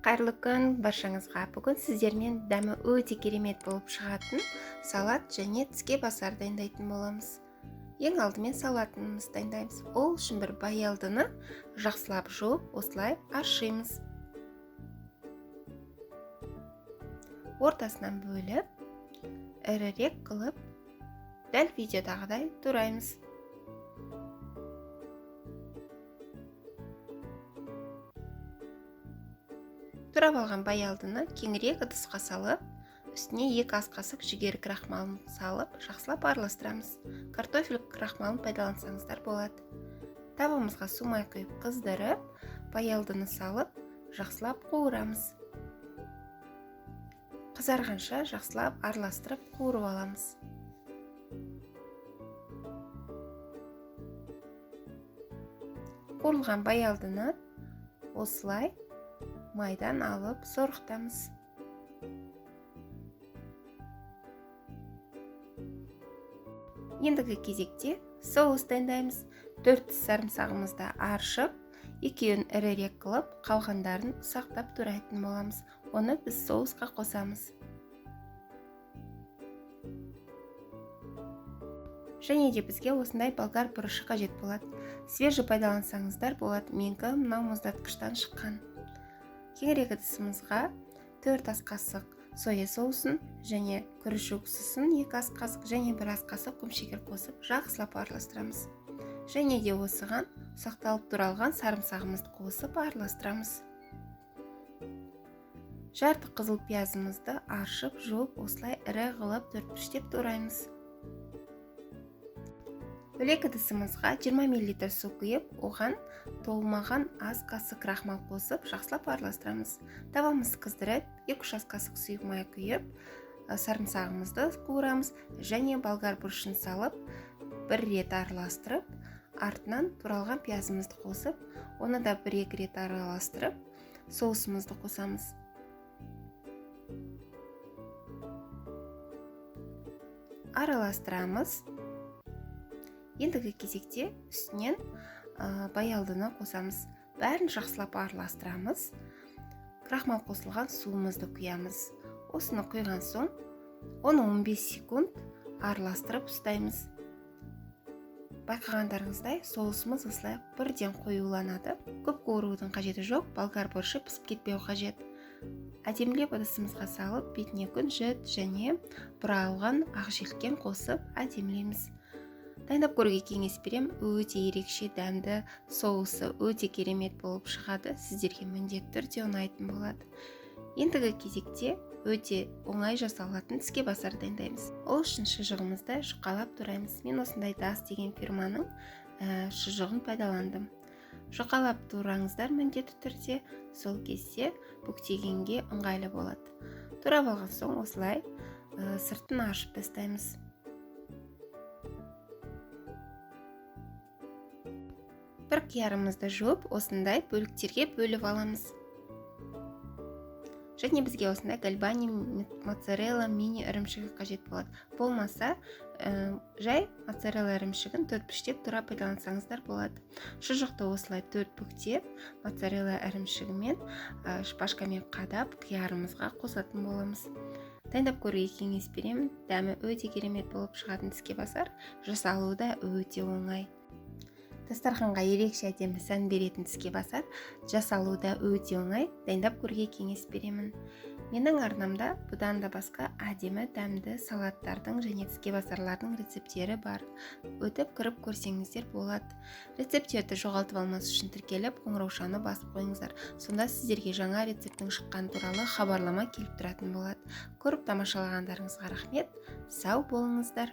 Қайырлы күн баршаңызға. Бүгін сіздермен дәмі өте керемет болып шығатын салат және тіске басар дайындайтын боламыз. Ең алдымен салатымызды дайындаймыз. Ол үшін бір баялдыны жақсылап жуып, осылай аршимыз. Ортасынан бөліп, ірірек қылып, дәл видеодағыдай тураймыз. Турап алған баялдыны кеңірек ыдысқа салып, үстіне 2 ас қасық жүгері крахмалын салып, жақсылап араластырамыз. Картофель крахмалын пайдалансаңыздар болады. Табамызға су май құйып қыздырып, баялдыны салып, жақсылап қуырамыз. Қызарғанша жақсылап араластырып қуырып аламыз. Қуырылған баялдыны осылай майдан алып сорықтамыз. Ендігі кезекте соус дайындаймыз. 4 тіс сарымсағымызды аршып, екеуін ірірек қылып, қалғандарын ұсақтап турайтын боламыз. Оны біз соусқа қосамыз. Және де бізге осындай болгар бұрышы қажет болады. Свежий пайдалансаңыздар болады. Менікі мынау мұздатқыштан шыққан. Кеңірек ыдысымызға 4 ас қасық соя соусын және күріш уксусын 2 ас қасық және 1 ас қасық құмшекер қосып жақсылап араластырамыз. Және де осыған ұсақталып туралған сарымсағымызды қосып араластырамыз. Жарты қызыл пиязымызды аршып, жуып, осылай ірі қылып төртбұрыштеп тураймыз. Бөлек ыдысымызға 20 миллилитр су құйып, оған толмаған ас қасық крахмал қосып, жақсылап араластырамыз. Табамызды қыздырып, 2-3 ас қасық сұйық май құйып, сарымсағымызды қуырамыз және болгар бұрышын салып, бір рет араластырып, артынан туралған пиязымызды қосып, оны да 1-2 рет араластырып, соусымызды қосамыз. Араластырамыз. Ендігі кезекте үстінен баялдыны қосамыз. Бәрін жақсылап араластырамыз. Крахмал қосылған суымызды құямыз. Осыны құйған соң, оны 15 секунд араластырып ұстаймыз. Байқағандарыңыздай, соусымыз осылай бірден қоюланады. Көп қуырудың қажеті жоқ, болгар бұрышы пісіп кетпеу қажет. Әдемілеп ыдысымызға салып, бетіне күнжіт және бұралған ақ желкен қосып әдемілейміз. Дайындап көруге кеңес берем. Өте ерекше дәмді соусы өте керемет болып шығады. Сіздерге міндетті түрде ұнайтын болады. Ендігі кезекте өте оңай жасалатын тіске басар дайындаймыз. Ол үшін шұжығымызды жұқалап тураймыз. Мен осындай Дас деген фирманың шұжығын пайдаландым. Жұқалап тураңыздар міндетті түрде, сол кезде бүктегенге ыңғайлы болады. Турап алған соң осылай сыртын ашып тастаймыз. Бір қиярымызды жуып, осындай бөліктерге бөліп аламыз. Және бізге осындай гальбани моцарелла мини ірімшігі қажет болады. Болмаса, жай моцарелла ірімшігін төрт піштеп тура пайдалансаңыздар болады. Шұжықты осылай төрт бүктеп, моцарелла ірімшігімен, шпажкамен қадап, қиярымызға қосатын боламыз. Дайындап көруге кеңес беремін. Дәмі өте керемет болып шығатын тіске басар, жасалуы да өте оңай. Дастарханға ерекше әдемі сән беретін тіске басар, жасалуы да өте оңай, дайындап көруге кеңес беремін. Менің арнамда бұдан да басқа әдемі дәмді салаттардың және тіске басарлардың рецепттері бар. Өтіп кіріп көрсеңіздер болады. Рецепттерді жоғалтып алмас үшін тіркеліп, қоңыраушаны басып қойыңыздар. Сонда сіздерге жаңа рецепттің шыққаны туралы хабарлама келіп тұратын болады. Көріп тамашалағандарыңызға рахмет. Сау болыңыздар.